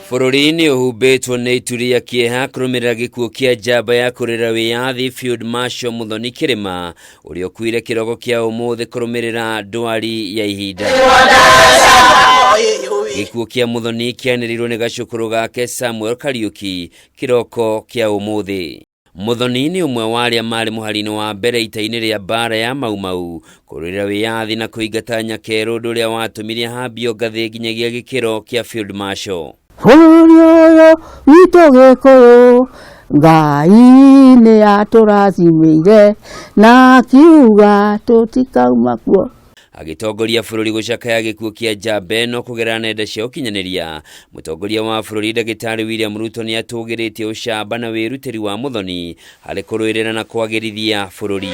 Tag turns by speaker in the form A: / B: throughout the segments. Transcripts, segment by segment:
A: Bũrũri nĩ ũhumbĩtwo nĩ itu rĩa kĩeha kũrũmĩrĩra gĩkuũ kĩa njamba ya kũrĩra wĩyathi Field Marshal Muthoni Kĩrĩma ũrĩa ũkuire kĩroko kĩa ũmũthĩ kũrũmĩrĩra ndwari ya ihinda. Gĩkuũ kĩa Muthoni kĩanĩrĩirwo nĩ gacũkũrũ gake Samuel Kariuki kĩroko kĩa ũmũthĩ. Muthoni nĩ ũmwe wa arĩa marĩ mũhari-inĩ wa mbere ita-inĩ rĩa mbaara ya Mau Mau kũrũĩrĩra wĩyathi na kũingata Nyakerũ ũndũ ũrĩa watũmire ahambio ngathĩ nginyagia gĩkĩro kĩa Field Marshal.
B: Bũrũri ũyũ witũ Gĩkũyũ Ngai nĩ atũrathimĩire na akiuga tũtikauma kuo.
A: Agĩtongoria bũrũri gũcakaya gĩkuũ kĩa njamba ĩno kũgerera nenda cia ũkinyanĩria, mũtongoria wa bũrũri Ndagĩtarĩ William Ruto nĩ atũgĩrĩtie ũcamba na wĩrutĩri wa Muthoni harĩ kũrũĩrĩra na kwagĩrithia bũrũri.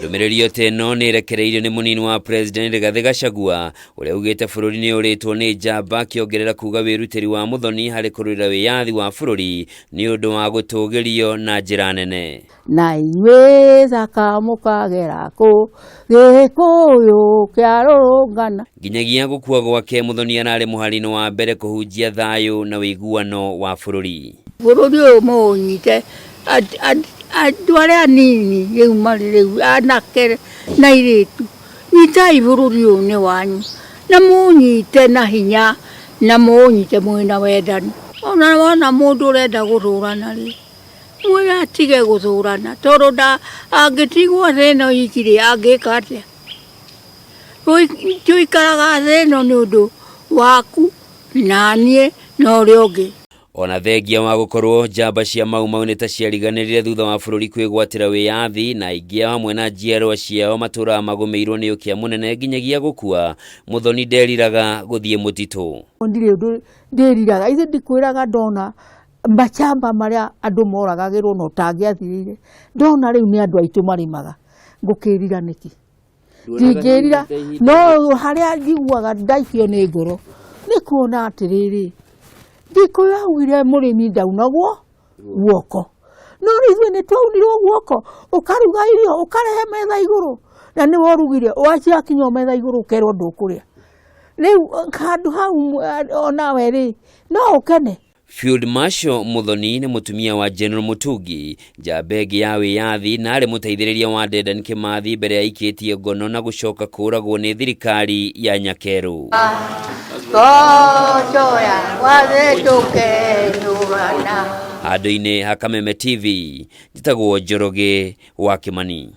A: Ndũmĩrĩri o ta ĩno nĩ ĩrekereirio nĩ mũnini wa President Rigathĩ Gachagua ũrĩa ugĩte bũrũri nĩ ũrĩtwo nĩ njamba akĩongerera kuga wĩrutĩri wa Muthoni harĩ kũrũĩrĩra wĩyathi wa bũrũri nĩ ũndũ wa gũtũgĩrio na njĩra nene.
B: Na inyuĩ thaka mũkagera kũ Gĩkũyũ kĩarũrũngana.
A: Nginyagia gũkua gwake Muthoni ararĩ mũhari-inĩ wa mbere kũhunjia thayũ na ũiguano wa bũrũri.
B: Bũrũri ũyũ mũũnyite andũ arĩa anini rĩu marĩ rĩu anake na airĩtu, nyitai bũrũri ũyũ nĩ wanyu na mũũnyite na hinya na mũũnyite mwĩna wendani. Ona wona mũndũ ũrenda gũthũrana rĩ, Mwĩre atige gũthũrana tondũ nda angĩtigwo thĩ ĩno iki rĩ angĩka atĩa? Tũikaraga thĩ ĩno nĩ ũndũ waku na niĩ na ũrĩa ũngĩ.
A: Ona thengia wa gũkorwo njamba cia Mau Mau nĩ ta ciariganĩrire thutha wa bũrũri kwĩgwatĩra wĩyathi na aingĩ ao hamwe na njiarwa ciao matũraga magũmĩirwo nĩ ũkĩa mũnene nginyagia gũkua, Muthoni nderiraga gũthiĩ mũtitũ.
B: Ndirĩ ũndũ ndĩriraga, ithe ndikwĩraga ndona Machamba marĩa andũ moragagĩrwo na ũtangĩathirĩire, ndona rĩu nĩ andũ aitũ marĩmaga, ngũkĩrira nĩkĩ? Ndingĩrira, no harĩa njiguaga ndaikio nĩ ngoro, nĩ kuona atĩrĩrĩ, Gĩkũyũ augire mũrĩmi ndaunagwo guoko, no rĩu ithuĩ nĩ twaunirwo guoko, ũkaruga irio ũkarehe metha igũrũ, na nĩwe ũrugire, waciakinya o metha igũrũ ũkerwo ndũkũrĩa. Rĩu handũ hau onawe rĩ, no ũkene?
A: Field Marshal Muthoni nĩ mũtumia wa General Mutungi, njamba ĩngĩ ya wĩyathi na arĩ mũteithĩrĩria wa Dedan Kimathi mbere ya aikĩtie ngono na gũcoka kũũragwo nĩ thirikari ya Nyakerũ. Handũ-inĩ ha Kameme TV, njĩtagwo Njoroge wa Kĩmani.